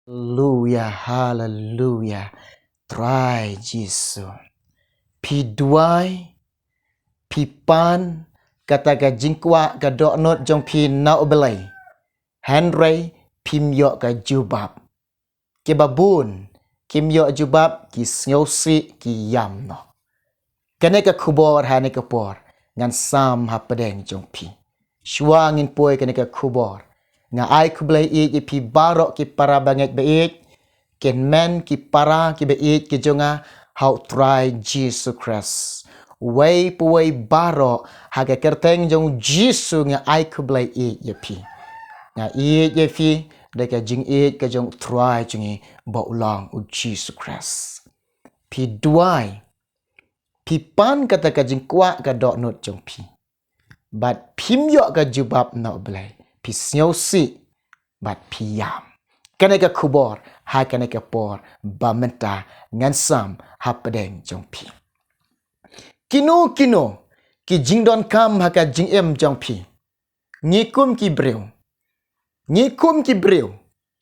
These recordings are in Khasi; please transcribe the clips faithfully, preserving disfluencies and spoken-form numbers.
Haleluya, haleluya. Trai Jisu. Phi duwai, phi pan, kata ka jingkwah ka dohnud jong phi na U Blei. Hynrei phim ïoh ka jubab. Kiba bun, kim ïoh jubab, ki sngewsih, ki ïam noh. Kane ka khubor ha kane ka por, ngan sam hapdeng jong phi. Shuwa ngin poi kane ka khubor, nga ai khublei ïeit ïa phi baroh ki para bangeit ba ïeit, kynmen ki para kiba ïeit ki jong nga ha U Trai Jisu Khrist. Uwei pa uwei baroh ha ka kyrteng jong U Jisu nga ai khublei ïeit ïa phi. Nga ïeit ïa phi da ka jingïeit ka jong U Trai jong ngi ba u long U Jisu Khrist. Phi duwai, phi pan kata ka jingkwah ka dohnud jong phi. Bad phim ïoh ka jubab na U Blei. Phi sngewsih bad phi ïam. Kane ka khubor ha kane ka por ba mynta ngan sam hapdeng jong phi. Kino kino ki jingdonkam ha ka jingim jong phi. Ngi kum ki briew, ngi kum ki briew,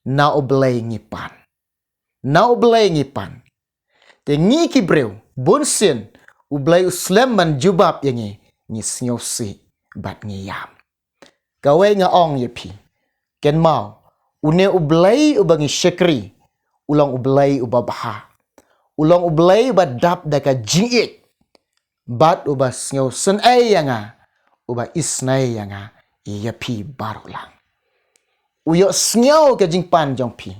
na U Blei ngi pan. Na U Blei ngi pan. Te ngi ki briew, bunsien U Blei u slem ban jubab ïa ngi, ngi sngewsih bad ngi ïam. Kawei nga ong ïa phi, kynmaw, une U Blei uba ngi shakri, u long U Blei uba bha. U long U Blei uba dap da ka jingïeit. Bad uba sngewsynei ïa nga, uba isynei ïa nga, ïa phi baroh lang. U ïohsngew ka jingpan jong phi.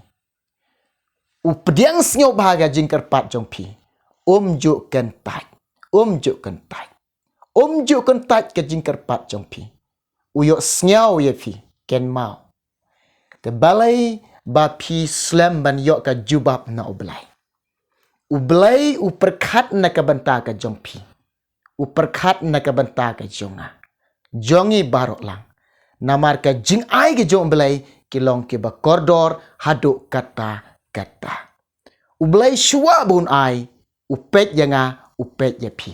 U pdiang sngewbha ka jingkyrpad jong phi. Um ju kyntait. Um ju kyntait. Um ju kyntait ka jingkyrpad jong phi. U ïohsngew ïa phi, kynmaw. Te balei ba phi slem ban ïoh ka jubab na U Blei. U Blei u pyrkhat na ka bynta ka jong phi. U pyrkhat na ka bynta ka jong nga. Jong ngi baroh lang. Namar ka jingai ka jong U Blei ki long kiba kordor haduh katta katta. U Blei shuwa ba un ai, u peit ïa nga, u peit ïa phi.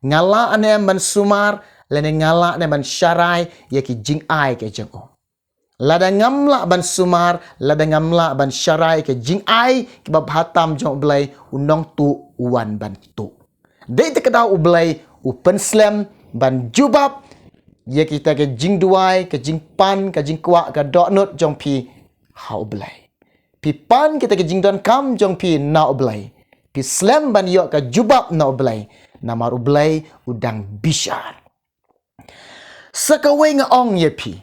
Nga lah ne em ban sumar, lane nga lah ne em ban sharai ïa ki jingai ka jong u. Lada ngam lah ban sumar, lada ngam lah ban sharai ka jingai kiba bha tam jong U Blei, u nongtuh u wan ban tuh. Dei te ka daw U Blei u pynslem ban jubab ïa kita ka jingduwai, ka jingpan, ka jingkwah, ka dohnud jong phi ha U Blei. Phi pan kita ka jingdonkam jong phi na U Blei. Phi slem ban ïoh ka jubab na U Blei. Namar U Blei u dang bishar. Sa kawei nga ong ïa phi.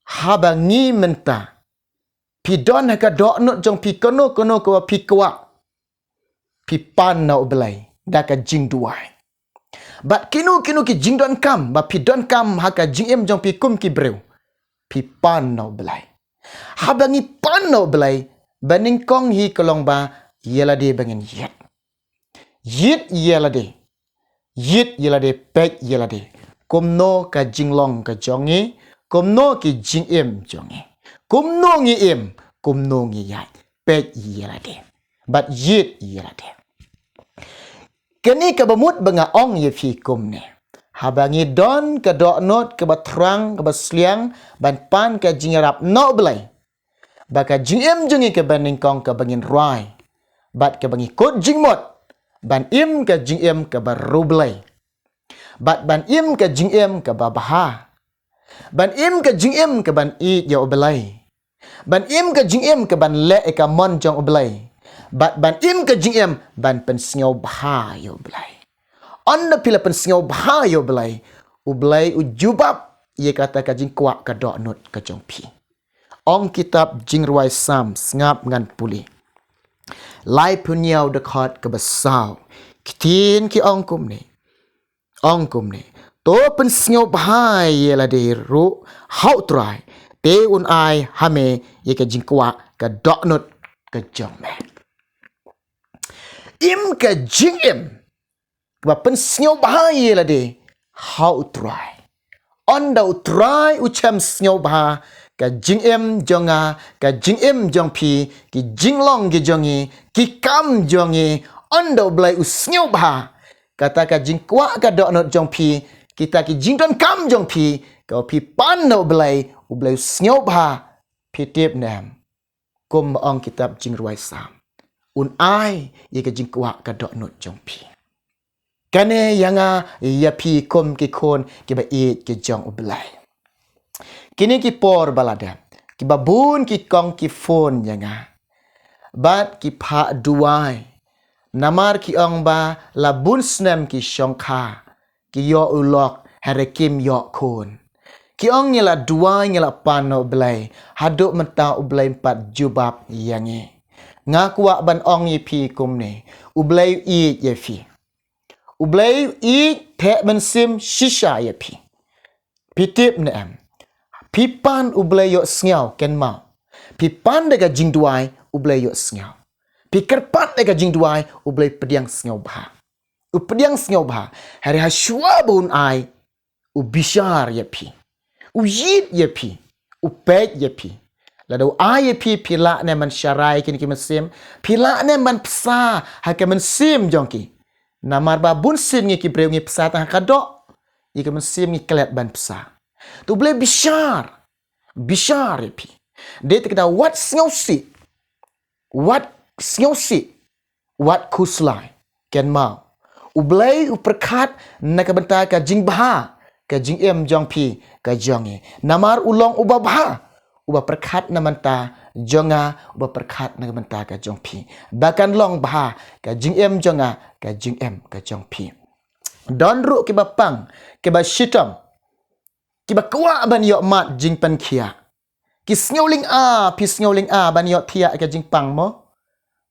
Haba ngi mynta phi don ha ka dohnud jong phi kano kano kaba phi kwah. Phi pan na U Blei da ka jingduwai. Bad kino kino ki jingdonkam ba phi donkam ha ka jingim jong phi kum ki briew. Phi pan na U Blei. Haba ngi pan na U Blei, ba nyngkong hi ka long ba ïa lade ba ngin ïit. Ïit ïa lade. Ïit ïa lade, peit ïa lade. Kumno ka jinglong ka jong ngi, kumno ki jingim jong ngi. Kumno ngi im, kumno ngi ïaid. Peit ïa lade. Bad ïit ïa lade. Kane kaba mut ba nga ong ïa phi kumne. Haba ngi don ka dohnud kaba thrang kaba sliang ban pan ka jingïarap na U Blei. Ba ka jingim jong ngi kaba nyngkong kaba ngin rwai. Bad kaba ngi kut jingmut. Ban im ka jingim kaba riewblei. Bad ban im ka jingim kaba bha. Ban im ka jingim kaban ïeit ïa U Blei. Ban im ka jingim kaban leh ïa ka mon jong U Blei. Bad ban im ka jingim ban pynsngewbha ïa U Blei. Ynda phi la pynsngewbha ïa U Blei, U Blei u jubab ïa kata ka jingkwah ka dohnud ka jong phi. Ong kitab Jingrwai Salm, sngap ngan pule. Laiphew hynñiew dkhot kaba saw. Ktien ki ong kumne. Ong kumne. To pynsngewbha ïa lade ruh ha U Trai. Te un ai ha me ïa ka jingkwah ka dohnud ka jong me. Im ka jingim ba pynsngewbha ïa lade ha U Trai. Ynda U Trai u shem sngewbha ka jingim jong nga, ka jingim jong phi, ki jinglong ki jong ngi, ki kam jong ngi, ynda U Blei u sngewbha. Kata ka jingkwah ka dohnud jong phi, kita ki jingdonkam jong phi, ka phi pan na U Blei, U Blei u sngewbha, phi tip ne em. kum ba ong kitab Jingrwai Salm, un ai ïa ka jingkwah ka dohnud jong phi. Kane ïa nga ïa phi kum ki khun kiba ïeit ki jong U Blei. Kine ki por ba la dep, kiba bun ki kong ki phone ïa nga bad ki phah duwai. Namar ki ong ba la bun snem ki shongkha, ki ïoh u lok, hynrei kim ïoh khun. Ki ong ngi la duwai, ngi la pan na U Blei, haduh mynta U Blei ym pat jubab ïa ngi. Nga kwah ban ong ïa phi kumne, U Blei u ïeit ïa phi. U Blei u ïeit, theh mynsiem shisha ïa phi. Phi tip ne em? Phi pan, U Blei ïohsngew, kynmaw. Phi pan da ka jingduwai, U Blei ïohsngew. Phi kyrpad da ka jingduwai, U Blei pdiang sngewbha. U pdiang sngewbha. Hynrei ha shuwa ba un ai, u bishar ïa phi. U ïeit ïa phi. U peit ïa phi. Lada u ai ïa phi, phi lah ne ban sharai kine ki mynsiem? Phi lah ne ban bsa ha ka mynsiem jong ki? Namar ba bun sien ngi ki briew ngi bsa tang ha ka doh, ïa ka mynsiem ngi klet ban bsa. To U Blei bishar, bishar ïa phi. Dei te ka da wat sngewsih, wat sngewsih, wat khuslai. Kynmaw, U Blei u pyrkhat na ka bynta ka jingbha, ka jingim jong phi, ka jong ngi. Namar u long uba bha, uba pyrkhat na ka bynta jong nga, uba pyrkhat na ka bynta ka jong phi. Ba kan long bha ka jingim jong nga, ka jingim ka jong phi. Don ruh kiba pang, kiba shitom, kiba kwah ban ïoh mad jingpynkhiah. Ki sngewlynga, phi sngewlynga ban ïoh thiah ka jingpang mo?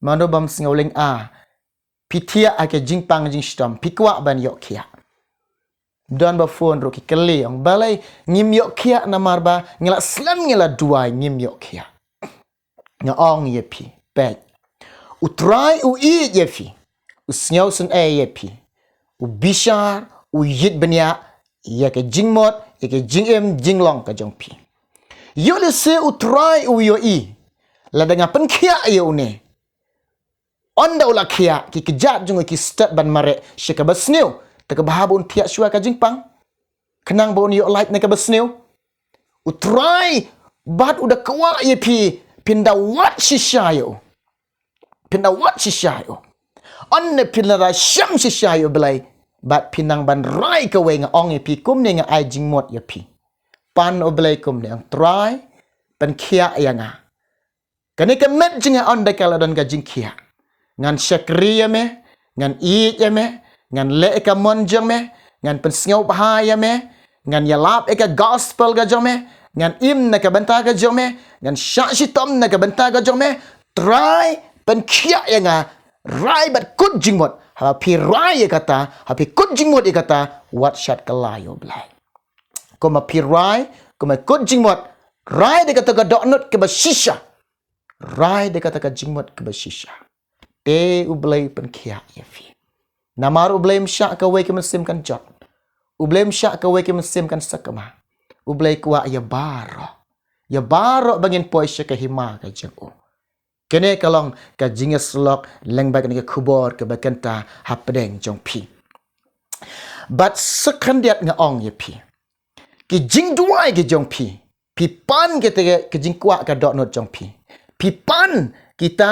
Mano bym sngewlynga? Phi thiah ka jingpang jingshitom, phi kwah ban ïoh khiah. Don ba phone ruh ki kylli, ong balei ngim ïoh khiah, namar ba ngi la slem, ngi la duwai, ngim ïoh khiah. Nga ong ïa phi, peit. U Trai u ïeit ïa phi. U sngewsynei ïa phi. U bishar, u ïeit bniah ïa ka jingmut, ïa ka jingim jinglong ka jong phi. Ïoh lehse U Trai u ïohi lada nga pynkhiah ïa une. Ynda u la khiah, ki kjat jong u ki step ban mareh sha kaba sniew. Te ka bha ba un thiah shuwa ka jingpang, khnang ba un ïoh lait na kaba sniew. U Trai bad u da kwah ïa phi, phin da wad shisha ïa u. Phin da wad shisha ïa u. Ynda phin da shem shisha ïa U Blei, bad phin nang ban rai kawei, nga ong ïa phi kumne, nga ai jingmut ïa phi. Pan U Blei kumne, ong Trai, pynkhiah ïa nga. Kane ka met jong nga, ynda ka la don ka jingkhiah, ngan shakri ïa me, ngan ïeit ïa me, ngan leh ïa ka mon jong me, ngan pynsngewbha ïa me, ngan ïalap ïa ka gospel ka jong me, ngan im na ka bynta ka jong me, ngan shah shitom na ka bynta ka jong me. Trai, pynkhiah ïa nga. Rai bad kut jingmut. Haba phi rai ïa kata, haba phi kut jingmut ïa kata, wat shad kylla ïa U Blei. Kumba phi rai, kumba kut jingmut, rai da kata ka dohnud kaba shisha. Rai da kata ka jingmut kaba shisha. Te U Blei u pynkhiah ïa phi. Namar U Blei um shah kawei ka mynsiem kan jot. U Blei um shah kawei ka mynsiem kan sakma. U Blei kwah ïa baroh. Ïa baroh ba ngin poi sha ka hima ka jong u. Kane ka long ka jingïasyllok lyngba kane ka khubor kaba kynta hapdeng jong phi. Bad sa khyndiat nga ong ïa phi, ki jingduwai ki jong phi, phi pan kita ki jingkwah ka dohnud jong phi, phi pan kita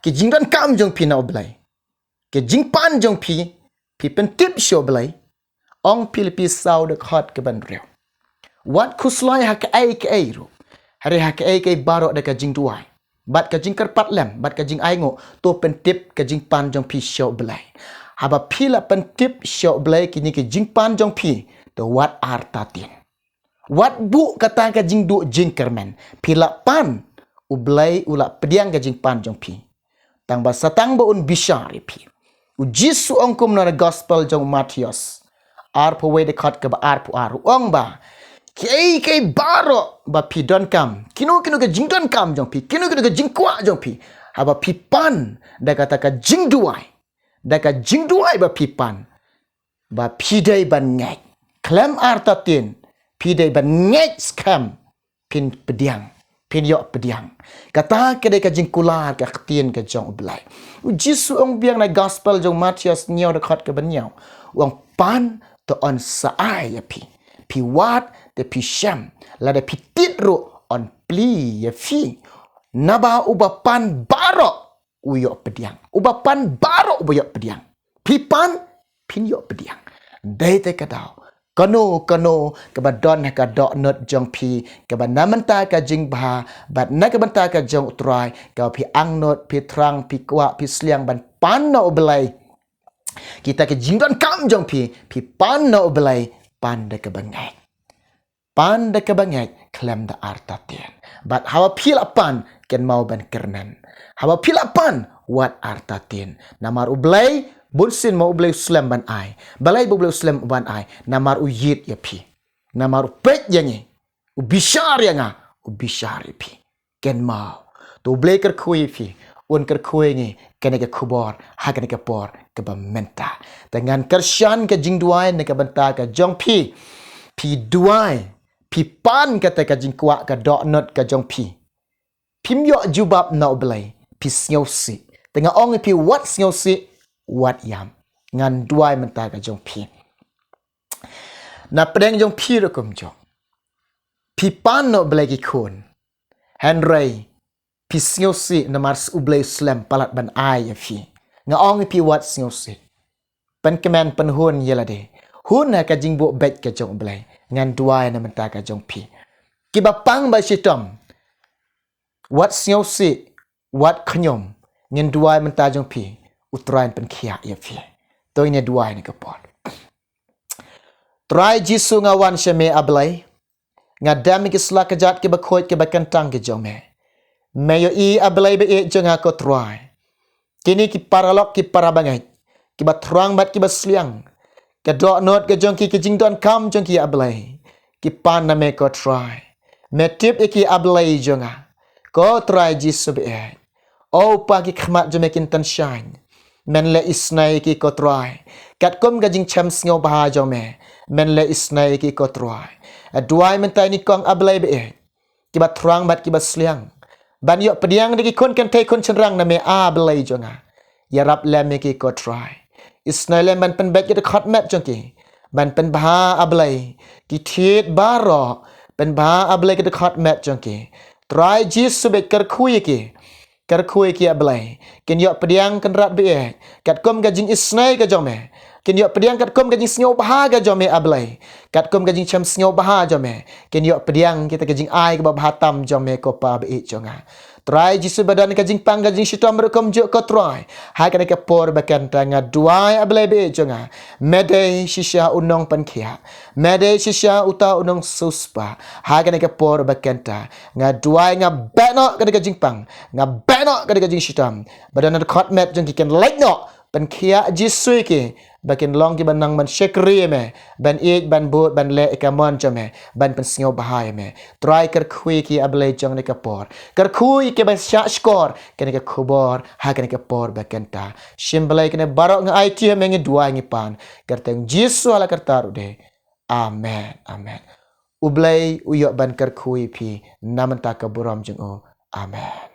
ki jingdonkam jong phi na U Blei, ki jingpan jong phi, phi pyntip sha U Blei. Ong Philippi saw dkhot kaba hynriew, wat khuslai ha kaei kaei ruh, hynrei ha kaei kaei baroh da ka jingduwai bad ka jingkyrpad lem bad ka jingainguh, to pyntip ka jingpan jong phi sha U Blei. Haba phi la pyntip sha U Blei kine ki jingpan jong phi, to wat artatien. Wat buh kata ka jingduh jingkyrmen. Phi la pan, U Blei u la pdiang ka jingpan jong phi. Tang ba sa tang ba un bishar ïa phi. U Jisu ong kumno na gospel jong u Mathaios arphew wei dkhot kaba arphew ar, u ong ba, kiei kiei baroh ba phi donkam, kino kino ka jingdonkam jong phi, kino kino ka jingkwah jong phi, haba phi pan da kata ka jingduwai, da ka jingduwai ba phi pan, ba phi dei ban ngeit. Khlem artatien, phi dei ban ngeit skhem, phin pdiang, phin ïoh pdiang. Kata ka dei ka jingkular ka ktien ka jong U Blei. U Jisu ong biang na gospel jong u Mathaios hynñiew dkhot kaba hynñiew, u ong pan to yn sa ai ïa phi. Phi wad te phi shem. Lada phi tied ruh yn plie ïa phi. Naba uba pan baroh u ïoh pdiang. Uba pan baroh uba ïoh pdiang. Phi pan, phin ïoh pdiang. Dei te ka daw. Kano, kano, kaba don ha ka dohnud jong phi, kaba na bynta ka jingbha, bad na ka bynta ka jong U Trai, kaba phi angnud, phi thrang, phi kwah, phi sliang ban pan na U Blei. Kita ki jingdonkam jong phi, phi pan na U Blei, pan da kaba ngeit. Pan da kaba ngeit, khlem da artatien. Bad haba phi la pan, kynmaw ban kyrmen. Haba phi la pan, wat artatien. Namar U Blei, bunsien ma U Blei u slem ban ai. Balei ba U Blei u slem ban ai? Namar u ïeit ïa phi. Namar u peit ïa ngi. U bishar ïa nga, u bishar ïa phi. Kynmaw. To U Blei kyrkhu ïa phi, un kyrkhu ïa ngi, kane ka khubor, ha kane ka por, kaba mynta. Te ngan kyrshan ka jingduwai, na ka bynta ka jong phi. Phi duwai, phi pan kata ka jingkwah ka dohnud ka jong phi. Phim ïoh jubab na U Blei, phi sngewsih. Te nga ong ïa phi wat sngewsih, wat ïam. Ngan duwai mynta ka jong phi. Na pdeng jong phi ruh kumjuh. Phi pan na U Blei ki khun. Hynrei, phi sngewsih namar U Blei u slem palat ban ai ïa phi. Nga ong ïa phi wat sngewsih. Pynkmen pynhun ïa lade. Hun ha ka jingbuh beit ka jong U Blei. Ngan duwai na bynta ka jong phi. Kiba pang ba shitom. Wat sngewsih, wat khñium. Ngin duwai mynta jong phi. U Trai un pynkhiah ïa phi. To ngin duwai na ka por. Trai Jisu nga wan sha me A Blei. Nga dem ïa ki sla kjat kiba khuid kiba kyntang ki jong me. Me ïohi A Blei ba ïeit jong nga ko Trai. Kine ki paralok ki parabangeit. Kiba thrang bad kiba sliang. Ka dohnud ka jong ki ki jingdonkam jong ki A Blei. Ki pan na me ko Trai. Me tip ïa ki A Blei jong nga. Ko Trai Jisu ba ïeit. O Pa ki khmat jong me kin tynshaiñ. Men leh isynei ïa ki ko Trai. Katkum ka jingchem sngewbha jong me. Men leh isynei ïa ki ko Trai. Nga duwai mynta ïa ki kong A Blei ba ïeit. Kiba thrang bad kiba sliang. Ban ïoh pdiang da ki khun kynthei khun shynrang na me A Blei jong nga. Ïarap lem ïa ki ko Trai. Isynei lem ban pynbeit ki dkhot met jong ki. Ban pynbha A Blei. Ki thied baroh. Pynbha A Blei ki dkhot met jong ki. Trai Jisu beit kyrkhu ïa ki. Kyrkhu ïa ki A Blei. Kin ïoh pdiang Kynrad ba ïeit. Katkum ka jingisynei ka jong me. Kin ïoh pdiang katkum ka jingsngewbha ka jong me A Blei. Katkum ka jingchem sngewbha jong me. Kin ïoh pdiang kita ka jingai kaba bha tam jong me ko Pa ba ïeit jong nga. Trai Jisu ba don ka jingpang ka jingshitom ruh kumjuh ko Trai. Ha kane ka por ba kynta nga duwai A Blei ba ïeit jong nga. Me dei shisha u nongpynkhiah. Me dei shisha uta u nongsiewspah. Ha kane ka por ba kynta. Nga duwai nga beh noh kane ka jingpang. Nga beh noh kane ka jingshitom. Ba don ha dkhot met jong ki kin leit noh. Pynkhiah Jisu ïa ki. Ba kin long kiba nang ban shakri ïa me. Ban ïeit, ban bud, ban leh ïa ka mon jong me. Ban pynsngewbha ïa me. Trai kyrkhu ïa ki A Blei jong kane ka por. Kyrkhu ïa kiba shah shkor. Kane ka khubor. Ha kane ka por ba kynta. Shim Blei kane baroh nga aiti ha me ngi duwai ngi pan. Kyrteng Jisu ha la kyrta ruh dei. Amen. Amen. U Blei u ïoh ban kyrkhu ïa phi. Na bynta ka burom jong u. Amen.